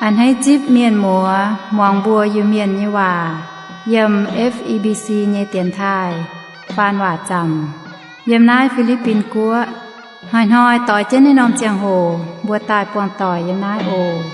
A'hneiv zipv mienh muoz muangx mbuo Iu-Mienh nyei waac yiem F E B C nyei dienx taaih faan waac zaamc yiem naaiv Fi^li^bin Guoqv. Hnoi-hnoi doix jienv naaiv norm ziangh hoc mbuo daaih buangh doic yiem naaiv oc.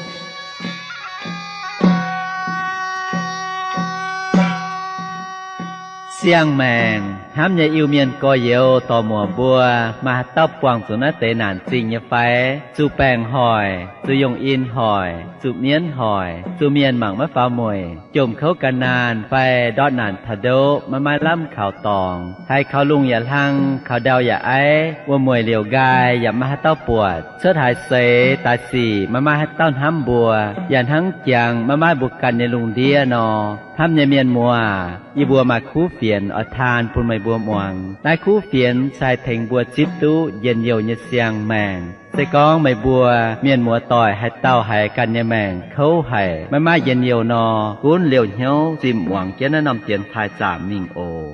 Siang-maengc hnamv nyei Iu-Mienh gorx-youz dorc-muoc mbuo, maaih haaix dauh buangh zuqc naaiv deix naanc zingh nyei fai? Zuqc baengc hoic, zuqc yongh in hoic, zuqc mienv hoic, zuqc mienh mangc maiv faaux mueic, jomc kouv gan naanh fai ndortv naanc taux ndoqv maiv maaih lamh kaux dorngx, haiz kaux lungh yaac hlang, kaux ndau yaac aiv, wuom-mueic liouc nqaai yaac maiv maaih haaix dauh buatc, cuotv haaix seix daaih sic maiv maaih haaix dauh hnamv mbuo, yaac hnangv jangx maiv maaih mbuo ganh nyei lungh ndiev nor. Hnamv nyei mienh muoz, yie mbuo maaih kuv fienx oix taan bun meih mbuo muangx. Naaiv kuv fienx se haih tengx mbuo zipv duqv njien-youh nyei siang-maengc. Se gorngv meih mbuo mienh muoz doic haaix dauh haiz ganh nyei maengc kouv haic, maiv maaih njien-youh nor, gunv liouh hnyouv zimh muangx jienv naaiv norm dienx taaih zaamc mingh oc.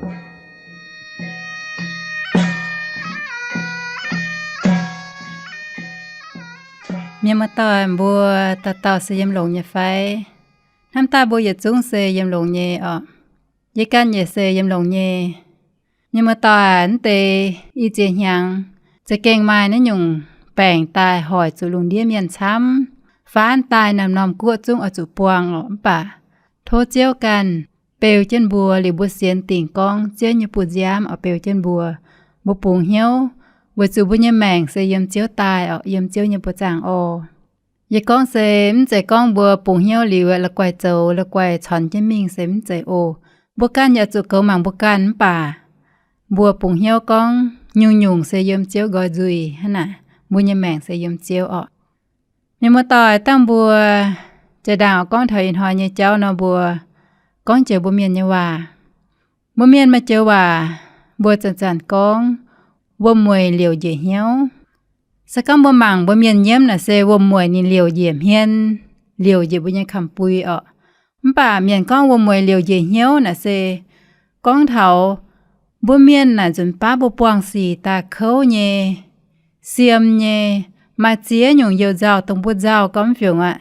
Mienh muoz-doic mbuo, dauh dauh se yiem longx nyei fai? Hnamv daaih mbuo yietc zungv se yiem longx nyei orqc. Yie ganh yaac se yiem longx nyei. Mienh muoz-doic, mv deix i ziex hnyangx za'gengh maaih naaiv nyungc baengc daaih hoic zuqc lungh ndiev mienh camv, faanv daaih naaiv norm guoqv zungv oix zuqc buangh orqc. Mv baac tov Ziouv ganh beu jienv mbuo liuz mbuo sienx dingc gorngv Ziouv nyei bu nziaamv oix beu jienv mbuo. Mbuo bungx hnyouv weic zuqc mbuo nyei maengc se yiem Ziouv daaih orqc, yiem Ziouv nyei buoz zaangc orqc. Yie gorngv se mv zeiz gorngv mbuo bungx hnyouv liuz la'guaih zoux la'guaih cunx jienv mingh se mv zeiz oc. Mbuo ganh yaac zuqc goux mangc mbuo ganh mv baac mbuo bungx hnyouv gorngv nyungc-nyungc se yiem Ziouv nqoi nzuih hnangv naaic, mbuo nyei maengc se yiem Ziouv orqc. Mienh muoz-doic, dangh mbuo jaa-ndaangc gorngv taux ih hnoi nyei jauv nor, mbuo gorngv joux mbuo mienh nyei waac. Mbuo mienh maaih joux waac mbuo zanc-zanc gorngv, wuom-mueic liouc njiec hnyouv. Se gorngv mbuo mangc mbuo mienh nyiemv naaic se wuom-mueic ninh liouc njiec hmien, liouc njiec mbuo nyei kamx-bui orqc. Mv baac mienh gorngv wuom-mueic liouc njiec hnyouv naaic se gorngv taux mbuo mienh naaic nzunc baav mbuo buangh sic daaih kouv nyei, siem nyei, maaih ziex nyungc youh nzauh dongh mbuo nzauh gormx fiungc aqv.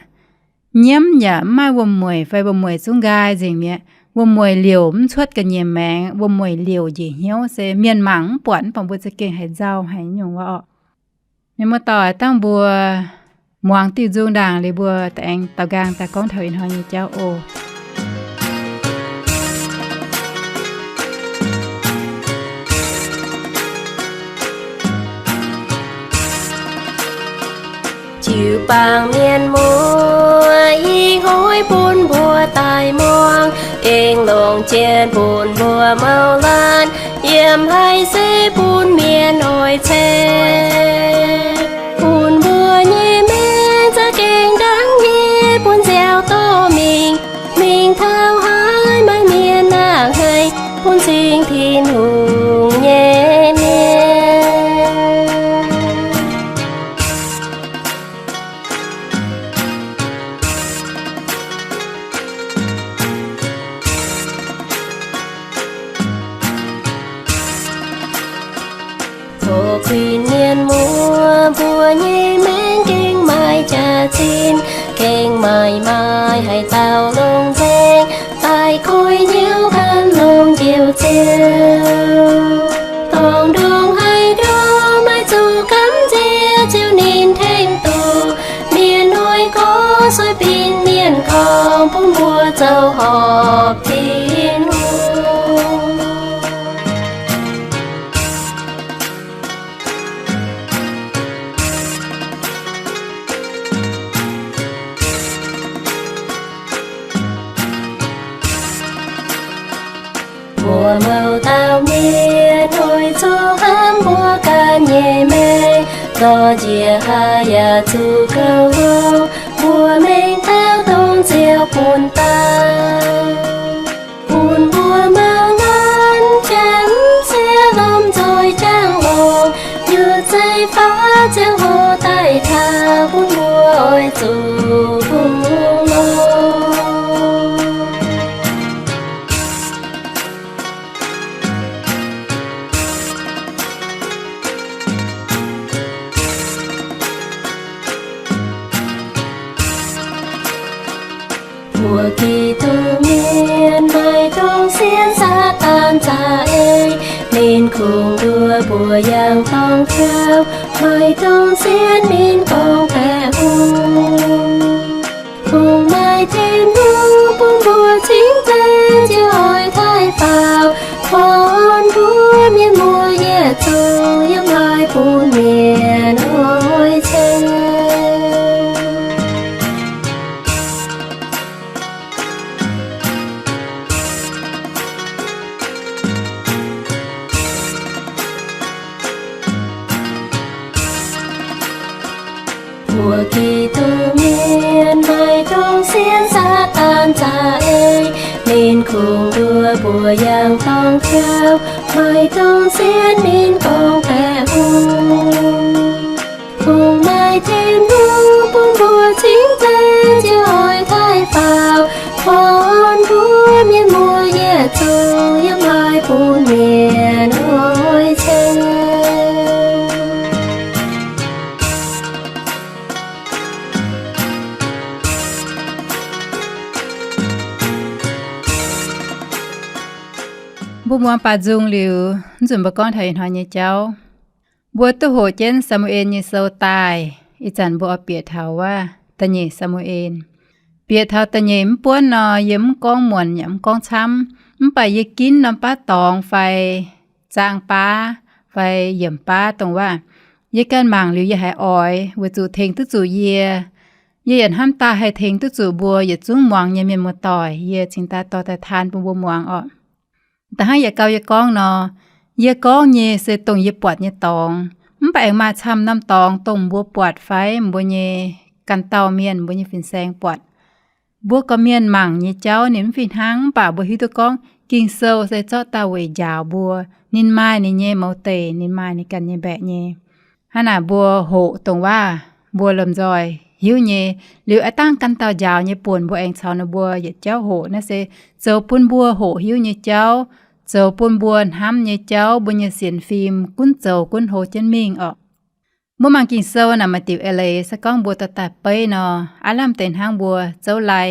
Nyiemv yaac mv maaih wuom-mueic fai wuom-mueic zungv nqaai nzengc mi'aqv. Wuom-mueic liouc mv cuotv ga'nyiec maengx, wuom-mueic liouc njiec hnyouv se mienh mangc mv buatc, mv baac mbuo za'gengh haiz nzauh haic nyungc wuov orqc. Mienh muoz-doic, dangh mbuo muangx diuh nzung ndaangc liuz mbuo da'aengx daaux nqaang daaih gorngv taux ih hnoi nyei jauv oc. Jiu-baang mienh muoz, ih hnoi bun mbuo daaih muangx, gengh longc jien bun mbuo mouz laanh, yiem haiz se bun mienh oix ceng. Bun mbuo nyei maengc za'gengh ndaangc nyei bun nziaaux dorh mingh, mingh taux haaix maaih mienh hnangv haaix, bun cing Tin-Hungh nyei mienh. Tov kuinx mienh muoz, mbuo nyei maengc gengh maaih jaax-zinh, gengh maaih maaih haaix dauh longc nzengc, daaih koiv hnyouv gan longc Njoux Ziouv. Dorngx ndongc haaix nduov maiv zuqc gamh nziex Ziouv ninh tengx doz. Mienh hnoi gorx sueih binc mienh gorngv, bun mbuo zoux horpc Tin-Hungh. Mbuo mouz dauh mienh oix zuqc hnamv mbuo ganh nyei maengc, zorqv njiec haaix yaac zuqc goux longx, mbuo mengh taux dongh Ziouv bun daaih. Bun mbuo mouz laanh janx sieqv lomh nzoih jangx longx, nyutc zeiv-faav ziangh hoc daaih taux, bun mbuo oix zuqc bungx longx. Giduc mienh maaih dongh sienx Saadaan za'eix, ninh kungx nduov mbuo yangh dorngx jauv. Maaih dongh sienx ninh gorngv baeqc hungh, kungx maaih tin-hungh bun mbuo cingx zeiz ziouc oix taaih faaux, kuonx mbuo mienh muoz yietc zungv yiem haaix bun mienh oix ceng. Mbuo Giduc mienh maaih dongh sienx Saadaan za'eix, ninh kungx nduov mbuo yangh dorngx jauv. Maaih dongh sienx ninh gorngv baeqc hungh, kungx maaih tin-hungh bun mbuo cingx zeiz ziouc oix taaih faaux, kuonx mbuo mienh muoz yietc zungv yiem haaix bun mienh oix ceng. Mbuo muangx baac nzung liuz, mv nzunc mbuo gorngv taux ih hnoi nyei jauv. Mbuo duqv hoqc jienv Saa^mu^en nyei sou daaih, ih zanc mbuo oix bieqc taux wuov da'nyeic Saa^mu^en. Bieqc taux da'nyeic mv buonv nor, yie mv gorngv muonc yaac mv gorngv camv, mv baac yie ginv norm baav dorngx fai zaang baav fai yiemc baav dongh wuov, yie ganh mangc liuz yie haiz oix weic zuqc tengx duqv zuqc yie. Yie yaac hnamv daaih haih tengx duqv zuqc mbuo yietc zungv muangx nyei mienh muoz-doic, yie cingx daaih dorh daaih taan bun mbuo muangx orqc. Da'hnangv yietc gau yie gorngv nor, yie gorngv nyei se dongh yie buatc nyei dorngx, mv baac aengx maaih camv norm dorngx dongh mbuo buatc fai mbuo nyei ganh dauh mienh, mbuo nyei fin-saeng buatc. Mbuo gorqv mienh mangc nyei jauv ninh mv fih hnangv, mv baac mbuo hiuv duqv gorngv Ging-Sou se zorqv daaih weic njaaux mbuo. Ninh maaih ninh nyei mouz deic, ninh maaih ninh ganh nyei mbaeqc nyei. Hnangv naaic mbuo hoqc dongh waac mbuo lomh nzoih hiuv nyei, liuz aav dangh ganh dauh njaaux nyei buonc mbuo aengx caux ninh mbuo yietc jauv hoqc. Naaiv se zoux bun mbuo hoqc hiuv nyei jauv, zoux bun mbuo hnamv nyei jauv, mbuo nyei sienx fim gunv zoux gunv hlo jienv mingh orqc. Mbuo mangc Ging-Sou naaic maaih diuc eix leiz se gorngv mbuo dorh daaih beiv nor, aav lamh deix hnangv mbuo zouv lai.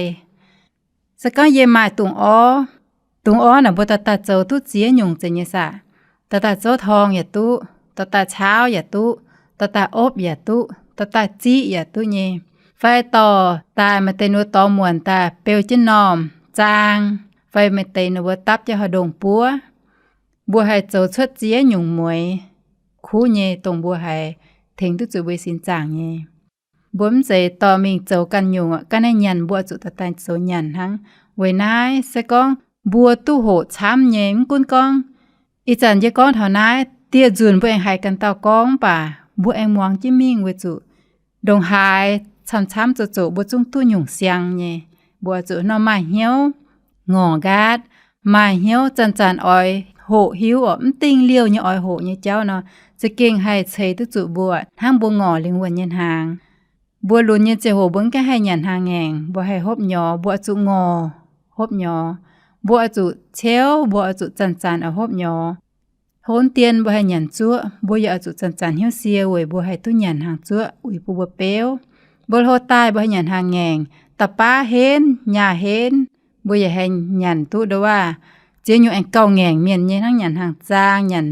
Se gorngv yie maaih dungz orv, dungz orv naaic mbuo dorh daaih zoux duqv ziex nyungc zeiz nyei saah. Dorh daaih zouv torng yaac duqv, dorh daaih caauv yaac duqv, dorh daaih opv yaac duqv, dorh daaih ziqv yaac duqv nyei. Fai dorh daaih maaih deix ninh mbuo dorngx muonc daaih beu jienv normh zaang, fai maaih deix ninh mbuo dapv jienv haaix ndongh buov. Mbuo haih zoux cuotv ziex nyungc mueiz kuv nyei, dongh mbuo haih tengx duqv zuqc mbuo sin zaangc nyei. Mbuo mv zeiz dorh mingh zoux ganh nyungc, ganh naaiv nyanc mbuo oix zuqc dorh daaih zoux nyanc hnangv. Weic naaiv se gorngv mbuo duqv hoqc camv nyei. Mv gunv gorngv ih zanc yie gorngv taux naaiv, dieh nzunc mbuo aengx haiz ganh dauh gorngv, mv baac mbuo aengx muangx jienv mingh weic zuqc ndongc haaix camv-camv zoqc zoqc mbuo zungv duqv nyungc siang nyei. Mbuo oix zuqc nor maaih hnyouv ngorc nqaatv, maaih hnyouv zanc-zanc oix hoqc hiuv orqc, mv dingh liouh nyei oix hoqc nyei jauv nor, za'gengh haih ceix duqv zuqc mbuo hnangv mbuo ngorc lingh wuonh nyei hnaangx. Mbuo lunx nyei ziangh hoc mbuo mv gaengh haih nyanc hnaangx ngaengc, mbuo haih hopv nyorx, mbuo oix zuqc ngorc hopv nyorx. Mbuo oix zuqc ciouv, mbuo oix zuqc zanc-zanc oix hopv nyorx. Hopv dien mbuo haih nyanc zuoqv, mbuo yaac oix zuqc zanc-zanc hnyouv sie weic mbuo haih duqv nyanc hnaangx zuoqv uix bun mbuo beuv. Mbuo hlo daaih mbuo haih nyanc hnaangx ngaengc, da'baav henv, nyaah henv, mbuo yaac haih nyanc duqv ndo waac. Ziex nyungc aengx gauh ngaengc mienh nyei hnangv nyanc hnaangx zaang, nyanc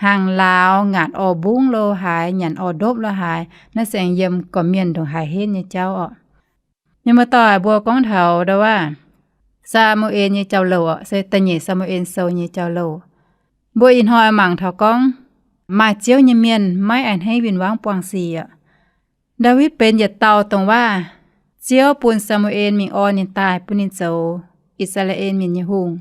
hnaangx lauz, ngaatc orv mbungv lo haaix, nyanc orv ndopv lo haaix, naaiv se aengx yiem gorqv-mienh ndongc haaix henv nyei jauv orqc. Mienh muoz-doic, mbuo gorngv taux ndo waac Saa^mu^en nyei jauv-louc orqc, se da'nyeic Saa^mu^en Sou nyei jauv-louc. Mbuo ih hnoi mangc taux gorngv maaih Ziouv nyei mienh maiv a'hneiv win-wangv buangh sic orqc. Ndaawitv benx yietc dauh dongh waac Ziouv bun Saa^mu^en mingh orn ninh daaih bun ninh zoux I^saa^laa^en Mienh nyei hungh.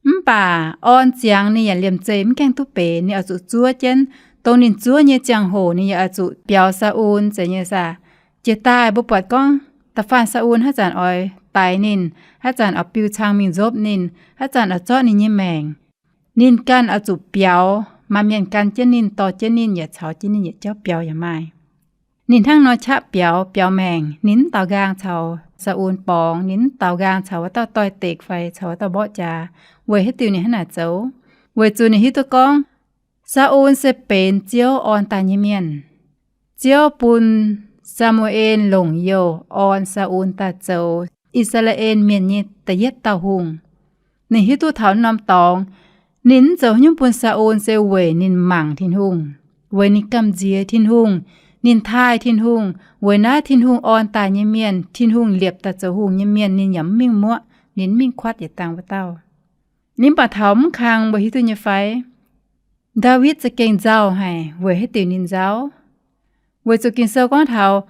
Mv baac orn ziangx ninh yaac liemh zeih mv gaengh duqv benx, ninh oix zuqc zuov jienv. Dongh ninh zuov nyei ziangh hoc ninh yaac oix zuqc biaux Saa^un zeiz nyei saah. Jiex daaih mbuo buatc gorngv da'faanh Saa^un haaix zanc oix daix ninh, haaix zanc oix biux cang mingh nzopv ninh, haaix zanc oix zorqv ninh nyei maengc, ninh ganh oix zuqc biaux. Maaih mienh gan jienv ninh, dorh jienv ninh, yaac caux jienv ninh yietc jauv biaux yaac maaih. Ninh hnangv nor qaqv biaux, biaux maengc. Ninh mv daaux nqaang caux Saa^un borngz, ninh mv daaux nqaang caux wuov dauh doix-dekc fai caux wuov dauh mborqv jaax. Weic haaix diuc ninh hnangv naaic zoux? Weic zuqc ninh hiuv duqv gorngv Saa^un se benx Ziouv orn daaih nyei mienh. Ziouv bun Saa^mu^en longc youh orn Saa^un daaih zoux I^saa^laa^en Mienh nyei da'yietv dauh hungh. Ninh hiuv duqv taux norm dorngx, ninh mv zoux haaix nyungc bun Saa^on se weic ninh mangc Tin-Hungh, weic ninh gamh nziex Tin-Hungh, ninh taaih Tin-Hungh. Weic naaiv Tin-Hungh orn daaih nyei mienh, Tin-Hungh liepc daaih zoux hungh nyei mienh, ninh yaac mv mingh muoqv, ninh mv mingh kuatv yietc dangh wuov dauh. Ninh mv baac taux mv kang mbuo hiuv duqv nyei fai? Ndaawitv za'gengh nzauh haic. Weic haaix diuc ninh nzauh? Weic zuqc Ging-Sou gorngv taux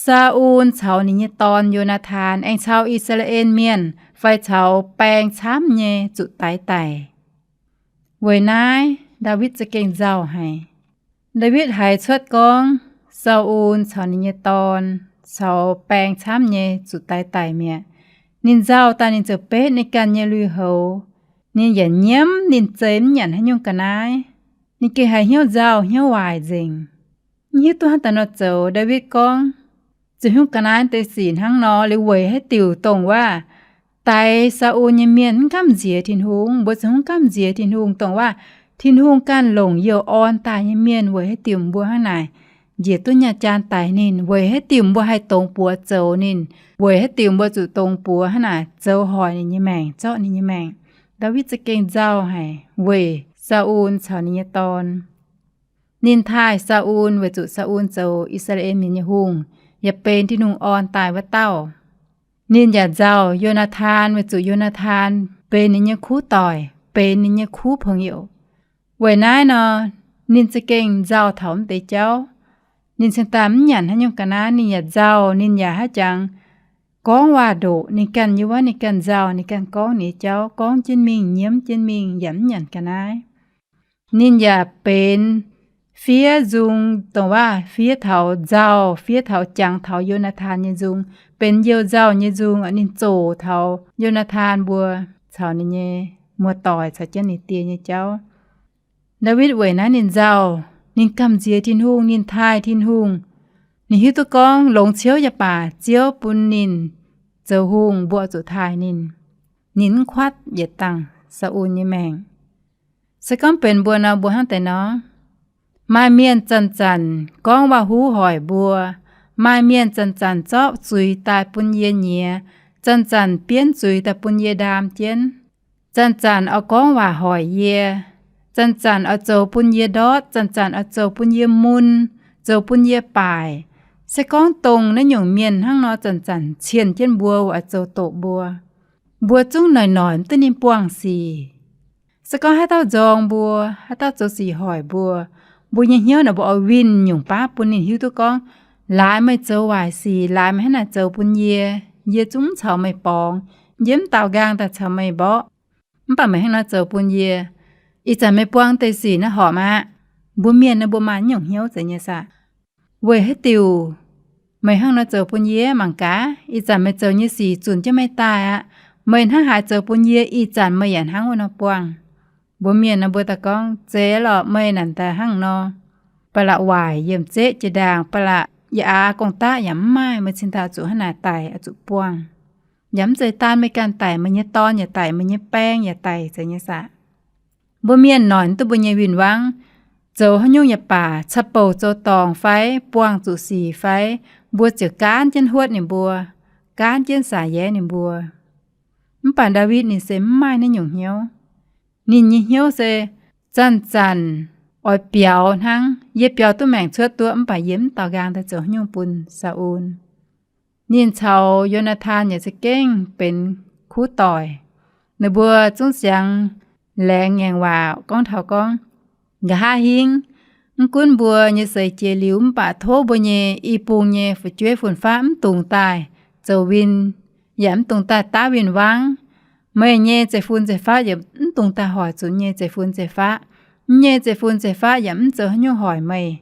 Saa^on caux ninh nyei dorn Yo^naa^tan aengx caux I^saa^laa^en Mienh fai caux baeng camv nyei zuqc daix daic. Weic naaiv Ndaawitv za'gengh nzauh haic. Ndaawitv haiz cuotv gorngv Saa^on caux ninh nyei dorn caux baeng camv nyei zuqc daix daic mi'aqv. Ninh nzauh daaih ninh ziouc betv ninh ganh nyei lui-houx. Ninh yaac nyiemv ninh zei mv nyanc haaix nyungc ga'naaiv. Ninh gengh haiz hnyouv nzauh hnyouv waaic nzengc, mv hiuv duqv hnangv daaih nor zoux. Ndaawitv gorngv, Zoux haaix nyungc ga'naaiv deix sic hnangv nor liuz weic haaix diuc dongh waac daix Saa^on nyei mienh mv gamh nziex Tin-Hungh? Mbuo zoux haaix nyungc gamh nziex Tin-Hungh dongh waac Tin-Hungh ganh longc youh orn daaih nyei mienh? Weic haaix diuc mbuo hnangv naaic njiec duqv nyaah jaan daix ninh? Weic haaix diuc mbuo haih dongz buoz zoux ninh? Weic haaix diuc mbuo zuqc dongz buoz hnangv naaic zoux hoic ninh nyei maengc, zorqv ninh nyei maengc? Ndaawitv za'gengh nzauh haic weic Saa^on caux ninh nyei dorn. Ninh taaih Saa^on weic zuqc Saa^on zoux I^saa^laa^en Mienh nyei hungh, yaac benx Tin-Hungh orn daaih wuov dauh. Ninh yaac nzauh Yo^naa^tan weic zuqc Yo^naa^tan benx ninh nyei kuv doic, benx ninh nyei kuv pong youc. Weic naaiv nor, ninh za'gengh nzauh taux mv deix jauv. Ninh cingx daaih mv nyanc haaix nyungc ga'naaiv, ninh yaac nzauh, ninh yaac haaix jangx gorngv waac-ndoqc. Ninh ganh nyei wuov ninh ganh nzauh, ninh ganh gorngv ninh nyei jauv, gorngv jienv mingh, nyiemv jienv mingh, yaac mv nyanc ga'naaiv. Ninh yaac benx fiev nzung, dongh waac fiev taux nzauh, fiev taux jangx taux Yo^naa^tan nyei nzung, benx youh nzauh nyei nzung. Ninh zoqc taux Yo^naa^tan mbuo caux ninh nyei muoz-doic caux jienv ninh die nyei jauv. Ndaawitv weic naaiv ninh nzauh, ninh gamh nziex Tin-Hungh, ninh taaih Tin-Hungh. Ninh hiuv duqv gorngv longx ciouv yaac baac Ziouv bun ninh zoux hungh, mbuo zuqc taaih ninh. Ninh mv kuatv yietc dangh Saa^on nyei maengc. Se gorngv benx mbuo nor, mbuo hnangv deix nor. Maaih mienh zanc-zanc gorngv waac-huv hoic mbuo. Maaih mienh zanc-zanc zorqv zuiz daaih bun yie nyiex, zanc-zanc bienv zuiz daaih bun yie ndaam jienv, zanc-zanc oix gorngv waac hoic yie, zanc-zanc oix zoux bun yie ndortv, zanc-zanc oix zoux bun yie mun, zoux bun yie baaic. Se gorngv dongh naaiv nyungc mienh hnangv nor zanc-zanc cienh jienv mbuo, oix zoux doqc mbuo, mbuo zungv noic-noic mv duqv ninh buangh sic. Se gorngv haaix dauh nzorng mbuo, haaix dauh zoux sic hoic mbuo, mbuo nyei hnyouv naaic mbuo oix winh nyungc baav bun ninh hiuv duqv gorngv, laaix meih zoux waaic sic, laaix meih hnangv naaic zoux bun yie, yie zungv mv caux meih borngz, yie mv daaux nqaang daaih caux meih mborqv. Mv baac meih hnangv nor zoux bun yie, ih zanc meih buangh deix sic naaiv horpc aqv. Mbuo mienh naaiv mbuo maaih nyungc hnyouv zeiz nyei saah? Weic haaix diuc meih hnangv nor zoux bun yie? Mangc gaax, ih zanc meih zoux nyei sic zunc jienv meih daaih aqv. Meih hnangv haaix zoux bun yie, ih zanc meih yaac hnangv wuov nor buangh. Mbuo mienh nor mbuo daaih gorngv, Zeiz lorqc, meih naaic daaih hnangv nor. Ba'laqc waaic yiem zeqv jiex ndaangc, ba'laqc yaac aav gong-daqv yaac mv maaih, meih cingx daaih zuqc hnangv naaic daic, oix zuqc buangh. Yaac mv zeiz daan meih ganh daic, meih nyei dorn yaac daic, meih nyei baeng yaac daic, zeiz nyei saah? Mbuo mienh noic duqv mbuo nyei win-wangv, zoux haaix nyungc yaac baac, ca'bouc zoux dorngc fai buangh zuqc sic fai, mbuo ziouc gaanv jienv huotv ninh mbuo, gaanv jienv saax yaev ninh mbuo. Mv baac Ndaawitv ninh se mv maaih naaiv nyungc hnyouv. Ninh nyei hnyouv se zanc-zanc oix biaux hnangv. Yie biaux duqv maengc cuotv duqv, mv baac yie mv daaux nqaang daaih zoux haaix nyungc bun Saa^on. Ninh caux Yo^naa^tan yaac za'gengh benx kuv doic. Ninh mbuo zungv siangx laengz ngaengc waac gorngv taux gorngv, nqa'haav hingv, mv gunv mbuo nyei seix jiex liuz mv baac tov mbuo nyei i bung nyei fu'jueiv fun-faqv mv dungx daaih zoux win, yaac mv dungx daaih daav win-wangv. Meih nyei zeiv-fun zeiv-faqv yaac mv dungx daaih hoic zuqc nyei zeiv-fun zeiv-faqv. Mv nyei zeiv-fun zeiv-faqv yaac mv zoux haaix nyungc hoic meih.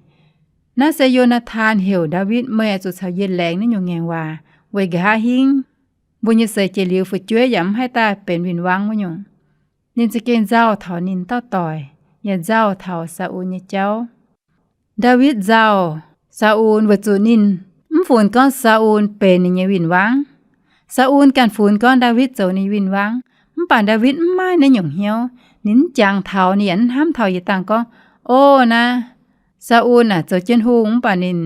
Naaiv se Yo^naa^tan heuc Ndaawitv, meih oix zuqc caux yie laengz naaiv nyungc ngaengc waac, weic nqa'haav hingv mbuo nyei seix jiex liuz fu'jueiv yaac mv haih daaih benx win-wangv wuov nyungc. Ninh za'gengh nzauh taux ninh dauh doic, yaac nzauh taux Saa^on nyei jauv. Ndaawitv nzauh Saa^on weic zuqc ninh mv funx gorngv Saa^on benx ninh nyei win-wangv. Saa^on ganh funx gorngv Ndaawitv zoux ninh win-wangv, mv baac Ndaawitv mv maaih naaiv nyungc hnyouv. Ninh mv jangx taux, ninh yaac mv hnamv taux yietc dangh gorngv, O, naaiv Saa^on naaic zoux jienv hungh mv baac ninh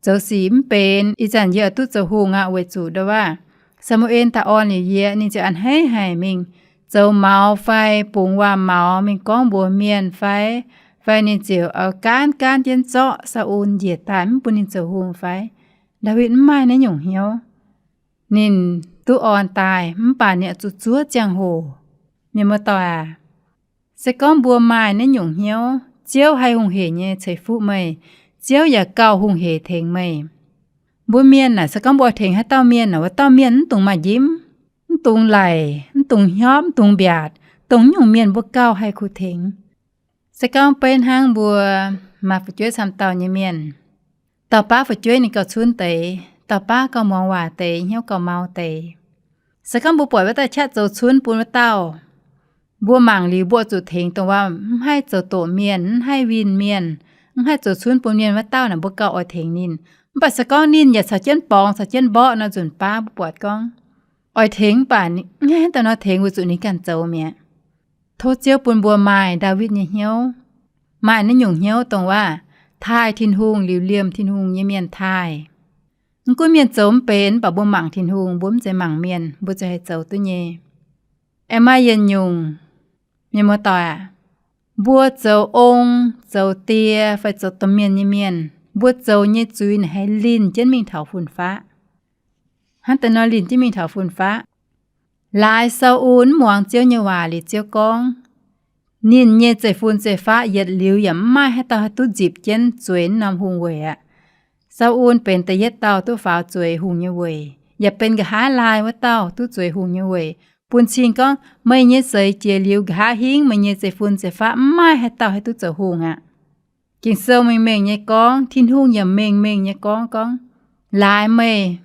zoux sic mv benx. Ih zanc yie oix duqv zoux hungh aqv, weic zuqc ndau waac Saa^mu^en daaih orn liuz yie, ninh ziouc a'hneiv haic mingh zoux maux fai bungx waac-maux mingh gorngv mbuox mienh fai, fai ninh ziouc oix gaanv gaanv jienv zorqv Saa^un njiec daaih mv bun ninh zoux hungh fai? Ndaawitv mv maaih naaiv nyungc hnyouv. Ninh duqv orn daaih mv baac ninh zuqc zuov ziangh hoc. Mienh muoz-doic aac, se gorngv mbuo maaih naaiv nyungc hnyouv, Ziouv haih hungh hec nyei ceix fuqv meih. Ziouv yaac gauh hungh hec tengx meih. Mbuo mienh naaic, se gorngv mbuo oix tengx haaix dauh mienh naaic, wuov dauh mienh mv dungx maaih njimv, mv dungx laic, mv dungx hnyopv, mv dungx mbiaatc, dongh nyungc mienh mbuo gauh haih kuh tengx. Se gorngv beiv hnangv mbuo maaih fu'jueiv camv dauh nyei mienh, dauh baav fu'jueiv ninh gauh cunv deix, dauh baav gauh muangx waac deix, hnyouv gauh mau deix. Se gorngv mbuo buatc wuov dauh qaqv zoux cunv bun wuov dauh, mbuo mangc liuz mbuo zuqc tengx dongh wuov mv haih zoux doqc mienh, mv haih winh mienh, mv haih zoux cunv bun mienh wuov dauh naaic, mbuo gauh oix tengx ninh. Mv baac se gorngv ninh yaac caux jienv borngz, caux jienv mborqv nor, nzunc baav mbuo buatc gorngv oix tengx mv baac mv haih daaih nor tengx weic zuqc ninh ganh zoux mi'aqv. Tov Ziouv bun mbuo maaih Ndaawitv nyei hnyouv, maaih naaiv nyungc hnyouv dongh wuov taaih Tin-Hungh liuz liemh Tin-Hungh nyei mienh taaih. Mv gunv mienh zoux mv benx, mv baac mbuo mangc Tin-Hungh, mbuo mv zeiz mangc mienh, mbuo ziouc haih zoux duqv nyei. Aengx maaih yietc nyungc, mienh muoz-doic aac, mbuo zoux ong, zoux die fai zoux domh mienh nyei mienh, mbuo zoux nyei zuiz naaic haih linh jienv mingh taux fun-faqv. Hnangv deix nor linh jienv mingh taux fun-faqv. Laaix Sau^un mv muangx Ziouv nyei waac liuz Ziouv gorngv, ninh nyei zeiv-fun zeiv-faqv yietc liuz yaac mv maaih haaix dauh haih duqv nzipc jienv zueiz norm hungh weic aqv. Sau^un benx da'yietv dauh duqv faaux zueiz hungh nyei weic, yaac benx nqa'haav laai wuov dauh duqv zueiz hungh nyei weic, bun cing gorngv meih nyei seix jiex liuz nqa'haav hingv meih nyei zeiv-fun zeiv-faqv mv maaih haaix dauh haih duqv zoux hungh aqv. Ging-Sou mengh mengh nyei gorngv, Tin-Hungh yaac mengh mengh nyei gorngv, gorngv, laaix meih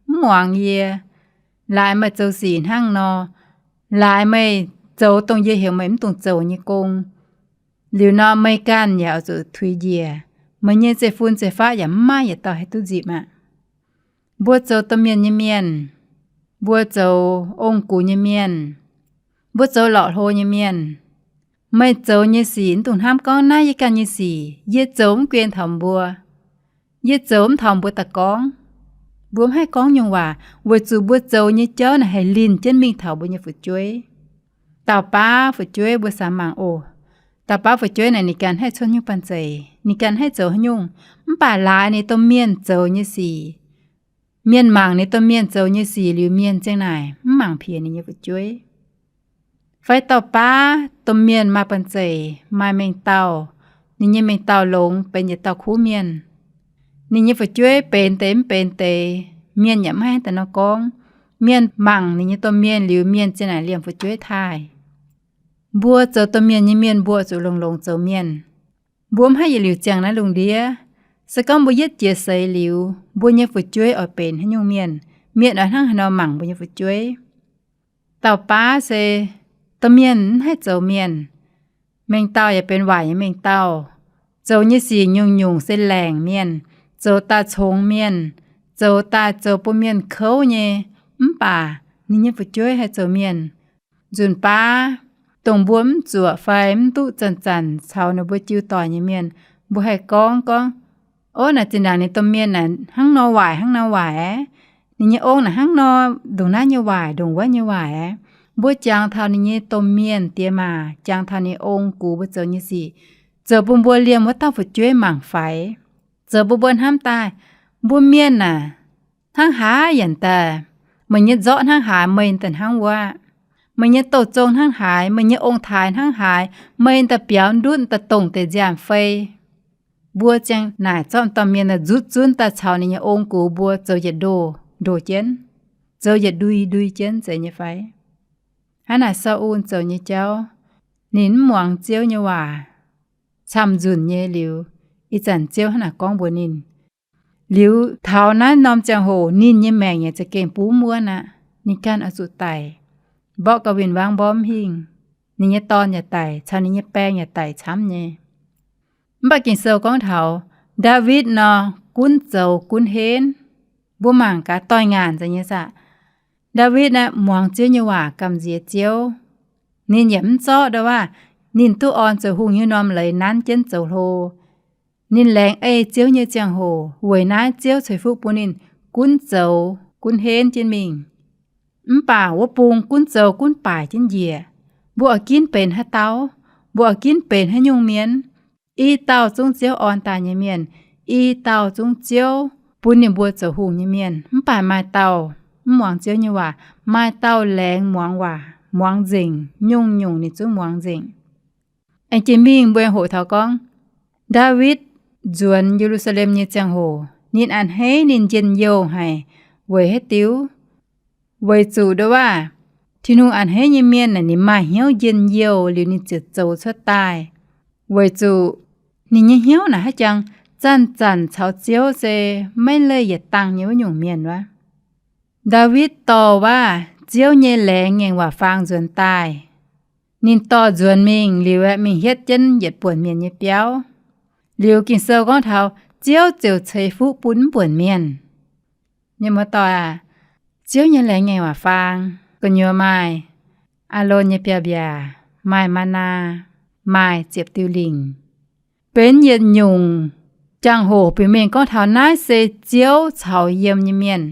mv muangx yie, laaix meih zoux sic hnangv nor, laaix meih zoux dongh yie heuc meih mv dungx zoux nyei gong, liuz nor meih ganh yaac oix zuqc tuix njiec, meih nyei zeiv-fun zeiv-faqv yaac mv maaih yietc dauh haih duqv nzipc aqv. Mbuo zoux domh mienh nyei mienh, mbuo zoux ong-gux nyei mienh, mbuo zoux lorqc hlo nyei mienh, meih zoux nyei sic mv dungx hnamv gorngv naaiv yie ganh nyei sic, yie zoux mv guen taux mbuo, yie zoux mv taux mbuo daaih gorngv. Mbuo mv haih gorngv nyungc waac weic zuqc mbuo zoux nyei jauv naaic haih linh jienv mingh taux mbuo nyei fu'jueiv. Dauh baav fu'jueiv mbuo samx mangc oc. Dauh baav fu'jueiv naaic ninh ganh haih cuotv nyungc banh zeic, ninh ganh haih zoux haaix nyungc, mv baac laaix ninh domh mienh zoux nyei sic, mienh mangc ninh domh mienh zoux nyei sic liuz, mienh ziang naaic mv mangc piex ninh nyei fu'jueiv. Fai dauh baav domh mienh maaih banh zeic, maaih mengh dauh, ninh nyei mengh dauh longx benx yietc dauh kuv mienh. Ninh nyei fu'jueiv benx deix mv benx deix, mienh yaac mv haih daaih nor gorngv. Mienh mangc ninh nyei domh mienh liuz, mienh ziang naaic liemh fu'jueiv taaih. Mbuo zoux domh mienh nyei mienh mbuo zuqc longx-longx zoux mienh. Mbuo mv haih yietc liuz ziangh naaiv lungh ndiev. Se gorngv mbuo yietv jiex seix liuz, mbuo nyei fu'jueiv oix benx haaix nyungc mienh, mienh oix hnangv haaix nor mangc mbuo nyei fu'jueiv. Dauh baav se domh mienh mv haih zoux mienh. Mengh dauh yaac benx waaic nyei mengh dauh. Zoux nyei sic nyungc-nyungc se laengc mienh, zoux daaih congx mienh, zoux daaih zoux bun mienh kouv nyei, mv baac ninh nyei fu'jueiv haih zoux mienh. Nzunc baav, dongh mbuo mv zuoqc fai mv duqv zanc-zanc caux ninh mbuo jiu doic nyei mienh, mbuo haih gorngv, gorngv, Ov, naaic zinh ndaangc ninh domh mienh naaic hnangv nor waaic, hnangv nor waaic aqv. Ninh nyei ong naaic hnangv nor ndongc naaiv nyei waaic, ndongc wuov nyei waaic aqv. Mbuo jangx taux ninh nyei domh mienh diex maac, jangx taux ninh ong-gux mbuo zoux nyei sic, zoux bun mbuo liemh wuov dauh fu'jueiv mangc faix. Zoux bun mbuo hnamv daaih, mbuo mienh naaic, hnangv haaix yaac daaih, meih nyei nzorqv hnangv haaix, meih daaih hnangv wuov. Meih nyei douh zong hnangv haaix, meih nyei ong-taaix hnangv haaix, meih daaih biaux ndutv, daaih dongh deix nziaamv-fei. Mbuo ziang naaic zorqv m'dauh mienh naaic nzutv zunv daaih caux ninh nyei ong-gux mbuo zoux yietc ndoh ndoh jienv, zoux yietc ndui ndui jienv, zeiz nyei fai? Hnangv naaic Sau^un zoux nyei jauv, ninh mv muangx Ziouv nyei waac, camv-nzunc nyei liuz, ih zanc Ziouv hnangv naaic gorngv mbuox ninh. Liuz taux naaiv norm ziangh hoc ninh nyei maengc yaac za'gengh bun muonv aqv. Ninh ganh oix zuqc daic, mborqv gauh win-wangv mborqv mv hingh. Ninh nyei dorn yaac daic, caux ninh nyei baeng yaac daic camv nyei. Mv baac Ging-Sou gorngv taux Ndaawitv nor, gunv zoux gunv henv. Mbuo mangc gaax doix-ngaanc nzengc nyei saah. Ndaawitv aeqv, muangx Ziouv nyei waac, gamh nziex Ziouv. Ninh yaac mv zorqv ndau wuov ninh duqv orn zoux hungh nyei norm leiz nanv jienv zoux hlo. Ninh laengz ei Ziouv nyei ziangh hoc, weic naaiv Ziouv ceix fuqv bun ninh gunv zoux gunv henv jienv mingh. Mv baac wuov bung gunv zoux gunv baaic jienv njiec. Mbuo oix ginv benx haaix dauh? Mbuo oix ginv benx haaix nyungc mienh? I dauh zungv Ziouv orn daaih nyei mienh, i dauh zungv Ziouv bun ninh mbuo zoux hungh nyei mienh. Mv baac maaih dauh mv muangx Ziouv nyei waac, maaih dauh laengz muangx waac, muangx nzengc, nyungc-nyungc ninh zungv muangx nzengc. Aengx jiex mingh mbuo hoqc taux gorngv, Ndaawitv nzuonx Ye^lu^saa^lem nyei ziangh hoc, ninh a'hneiv ninh njien-youh haic. Weic haaix diuc? Weic zuqc nduov waac, Tin-Hungh a'hneiv nyei mienh naaic ninh maaih hnyouv njien-youh liuz ninh ziouc zoux cuotv daaih. Weic zuqc ninh nyei hnyouv naaic haaix jangx zanc-zanc caux Ziouv se maiv leih yietc dangh nyei wuov nyungc mienh wuov. Ndaawitv dorh waac Ziouv nyei laengz ngaengc waac faang nzuonx daaih. Ninh dorh nzuonx mingh liuz aeqv, mingh hietv jienv yietc buonc mienh nyei biauv. Liuz Ging-Sou gorngv taux Ziouv ziouc ceix fuqv bun mv buonc mienh. Mienh muoz-doic aac, Ziouv nyei laengz ngaengc waac faang gu'nyuoz maaih Aalon nyei biaav-mbiaac, maaih maa^naa, maaih ziepc diuh lingc. Benx yietc nyungc jangx-hoc biux mengh gorngv taux naaiv se Ziouv caux yiem nyei mienh.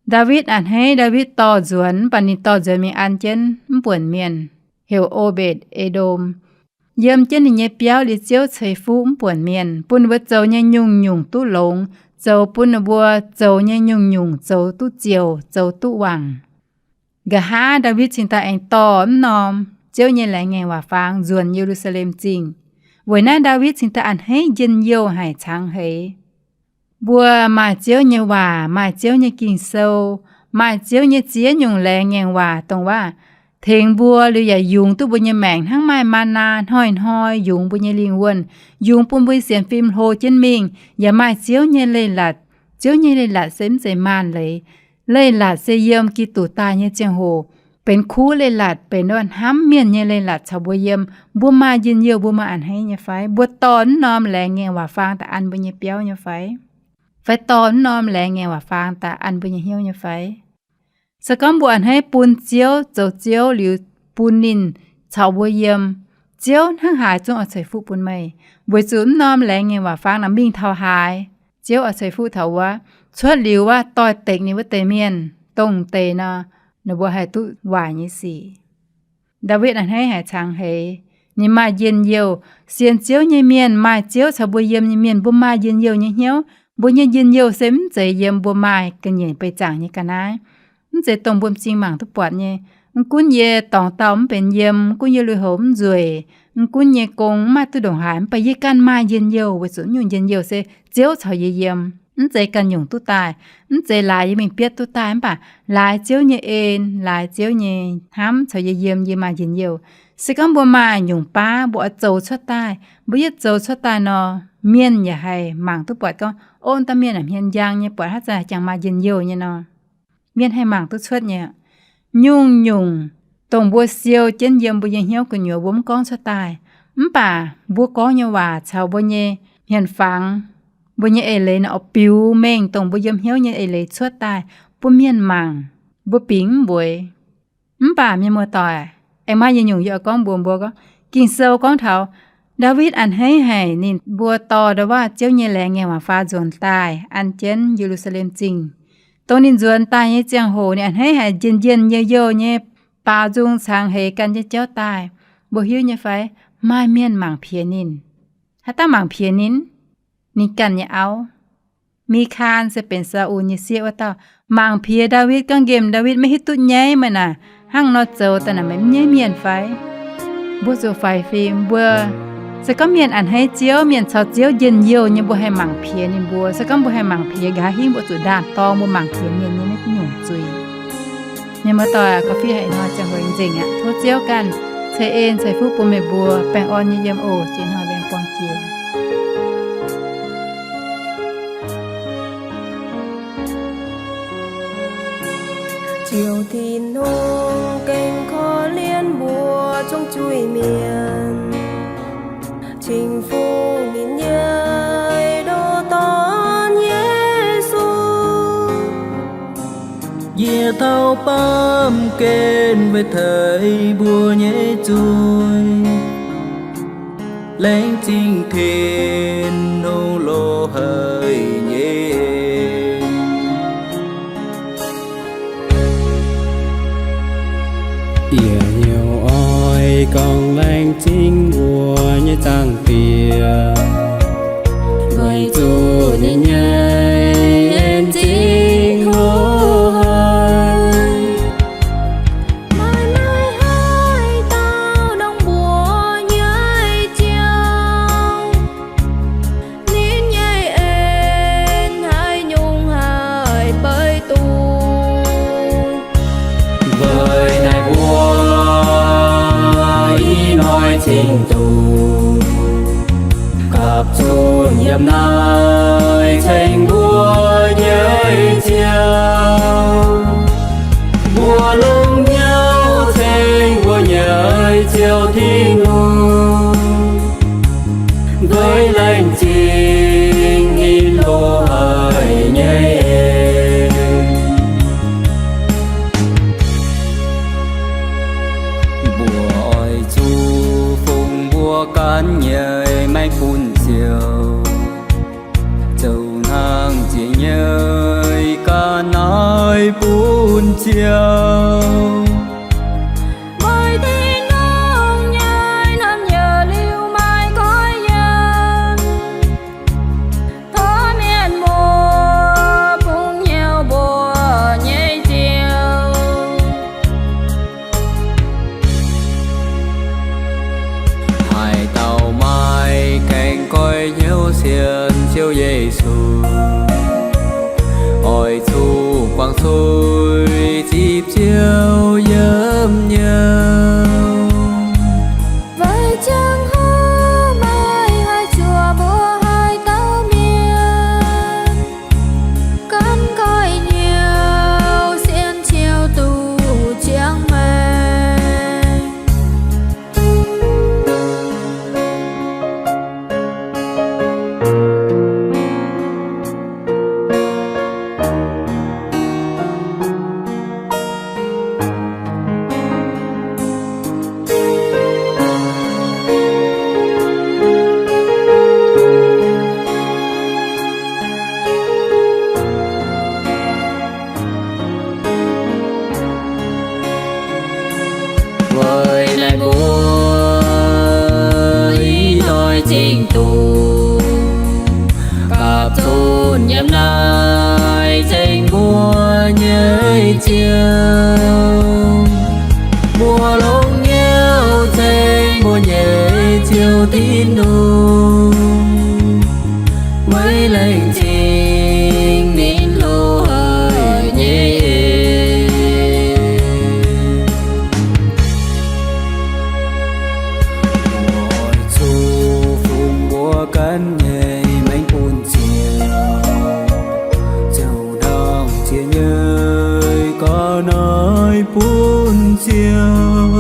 Ndaawitv a'hneiv, Ndaawitv dorh nzuonx, mv baac ninh dorh nzuonx mingh an jienv mv buonc mienh, heuc O^mbe^etc^e^ndom, yiem jienv ninh nyei biauv liuz Ziouv ceix fuqv mv buonc mienh, bun ninh mbuo zoux nyei nyungc-nyungc duqv longx, zoux bun ninh mbuo zoux nyei nyungc-nyungc zoux duqv ziouc, zoux duqv wangc. Nqa'haav Ndaawitv cingx daaih aengx dorh mv norm Ziouv nyei laengz ngaengc waac faang nzuonx Ye^lu^saa^lem Zingh. Weic naaiv Ndaawitv cingx daaih a'hneiv njien-youh haic cangx heix. Mbuo maaih Ziouv nyei waac, maaih Ziouv nyei Ging-Sou, maaih Ziouv nyei ziex nyungc laengz ngaengc waac dongh waac tengx mbuo liuz yaac yungz duqv mbuo nyei maengc, hnangv maaih maa^naa hnoi-hnoi yungz mbuo nyei lingh wuonh, yungz bun mbuo nyei sienx fim hlo jienv mingh, yaac maaih Ziouv nyei leiz-latc. Ziouv nyei leiz-latc se mv zeiz maanc leiz. Leiz-latc se yiem Giduc daaih nyei ziangh hoc benx kuv leiz-latc, benx hnamv mienh nyei leiz-latc caux mbuo yiem. Mbuo maaih njien-youh, mbuo maaih a'hneiv nyei fai? Mbuo dorh mv norm laengz ngaengc waac faang daaih an mbuo nyei biauv nyei fai? Fai dorh mv norm laengz ngaengc waac faang daaih an mbuo nyei hnyouv nyei fai? Se gorngv mbuo a'hneiv bun Ziouv, zoux Ziouv liuz bun ninh caux mbuo yiem, Ziouv hnangv haaix zungv oix ceix fuqv bun meih, weic zuqc mv norm laengz ngaengc waac faang naaic mingh taux haaix, Ziouv oix ceix fuqv taux wuov. Cuotv liuz wuov, doix-dekc ninh wuov deix mienh, dongh deix nor, ninh mbuo haih duqv waaic nyei sic. Ndaawitv a'hneiv haic cangx heix. Ninh maaih njien-youh. Sienx Ziouv nyei mienh, maaih Ziouv caux mbuo yiem nyei mienh, mbuo maaih njien-youh nyei hnyouv. Mbuo nyei njien-youh se mv zeiz yiem mbuo maaih ga'nyiec beih zaangc nyei ga'naaiv. Mv zeiz dongh mbuo m'zing mangc duqv buatc nyei. Mv gunv yie dorngx dauh mv benx yiem, mv gunv yie lui-houx mv nzueic, mv gunv nyei gong mv maaih duqv ndongc haaix, mv baac yie ganh maaih njien-youh, weic zuqc nyungc njien-youh se Ziouv caux yie yiem. Mv zeiz ganh nyungc duqv daaih, mv zeiz laaix yie mingh bietv duqv daaih, mv baac laaix Ziouv nyei en, laaix Ziouv nyei hnamv caux yie yiem, yie maaih njien-youh. Se gorngv mbuo maaih nyungc baav, mbuo oix zoux cuotv daaih. Mbuo yietv zoux cuotv daaih nor, mienh yaac haih mangc duqv buatc gorngv, ov, dauh mienh aah, hmien njang nyei, buatc haaix zanc jangx maaih njien-youh nyei nor. Mienh haih mangc duqv cuotv nyei. Nyungc-nyungc dongh mbuo siou jienv yiem mbuo nyei hnyouv gu'nyuoz mbuo mv gorngv cuotv daaih, mv baac mbuo gorngv nyei waac caux mbuo nyei hmien fangx, mbuo nyei eix leiz nor, oix biux mengh dongh mbuo yiem hnyouv nyei eix leiz cuotv daaih bun mienh mangc, mbuo bingx mv mbueiz. Mv baac mienh muoz-doic, aengx maaih yietc nyungc yie oix gorngv mbuox mbuo gorngv, Ging-Sou gorngv taux Ndaawitv a'hneiv haic ninh mbuo dorh ndau-waav Ziouv nyei laengz ngaengc waac faang nzuonx daaih an jienv Ye^lu^saa^lem Zingh. Dongh ninh nzuonx daaih nyei ziangh hoc ninh a'hneiv haic, njien-njien-youh-youh nyei, baaux nzung cangx heix gan jienv jauv daaih. Mbuo hiuv nyei fai? Maaih mienh mangc piex ninh. Haaix dauh mangc piex ninh? Ninh ganh nyei auv, Mikaan, se benx Saa^un nyei sieqv wuov dauh, mangc piex Ndaawitv gorngv nqemh Ndaawitv maiv hiuv duqv nyaiv meih naaic, hnangv nor zoux daaih naaic meih mv nyaiv mienh fai? Mbuo zuqc faix fim mbuo. Se gorngv mienh a'hneiv Ziouv, mienh caux Ziouv njien-youh nyei, mbuo haih mangc piex ninh mbuo. Se gorngv mbuo haih mangc piex, nqa'haav hingv mbuo zuqc ndaam-dorng mbuo mangc piex mienh nyei naaiv nyungc zuiz. Mienh muoz-doic aac, gauh fih haic hnoi ziangh hoc nzengc aqv. Tov Ziouv ganh ceix en ceix fuqv bun meih mbuo baengh orn nyei yiem oc. Jiex hnoi mbaengx buang jiex. Ziouv Tin-Hungh gengh korv-lienh mbuo zungv zuiz-mienh, cing-fuqv ninh nyei ndoh Dorn Yesu. Yie tau baamh gen weic teix mbuo nyei zuiz, laengz zingh Tin-Hungh loz-haih nyei en. Gorngv laengz zingh mbuo nyei Zaangc Diex, weic zuqc ninh nyei en zingh hlo haic, maaih maaih haaix dauh ndongc mbuo nyei ziouc, ninh nyei en haaix nyungc haih beiv duqv. Weic naaiv mbuo ih hnoi cingx duqv gapv zunh yiem naaiv ceng mbuo nyei Ziouv. Mbuo longc hnyouv ceng mbuo nyei Ziouv Tin-Hungh, weic laengz zingh ninh hlo haic nyei en. Mbuo oix zuqc fungx mbuo ganh nyei maengc bun Ziouv, zoux hnangv ziex nyei ga'naaiv naaiv bun Ziouv. Weic Tin-Hungh nyei naamh nyouz liuz maaih goiv yiem, tov mienh muoz bungx hnyouv mbuo nyei Ziouv. Haaix dauh maaih gaengh goiv hnyouv sienx Ziouv Yesu, oix zuqc guangc suiv zipv Ziouv yiem hnyouv. Weic ziangh hoc maaih haaix zuoqc mbuo haaix dauh mienh gaengh goiv hnyouv sienx Ziouv duqv ziangh maengc. Weic naaiv mbuo ih hnoi cingx duqv gapv zunh yiem naaiv ceng mbuo nyei Ziouv. Mbuo longc hnyouv ceng mbuo nyei Ziouv Tin-Hungh, weic laengz zingh ninh hlo haic nyei en. Mbuo oix zuqc fungx mbuo ganh nyei maengc bun Ziouv, zoux hnangv ziex nyei ga'naaiv bun Ziouv.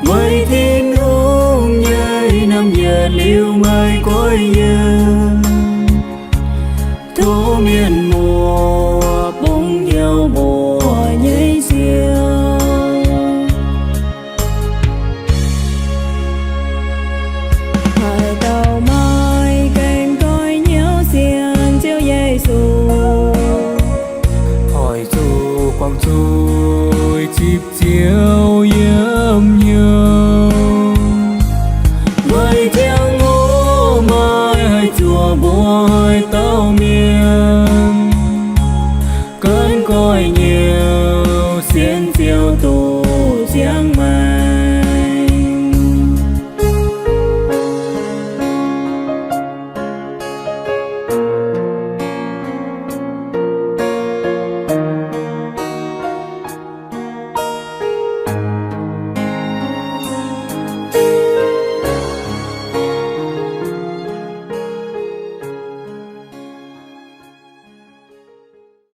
Weic Tin-Hungh nyei naamh nyouz liuz maaih goiv yiem,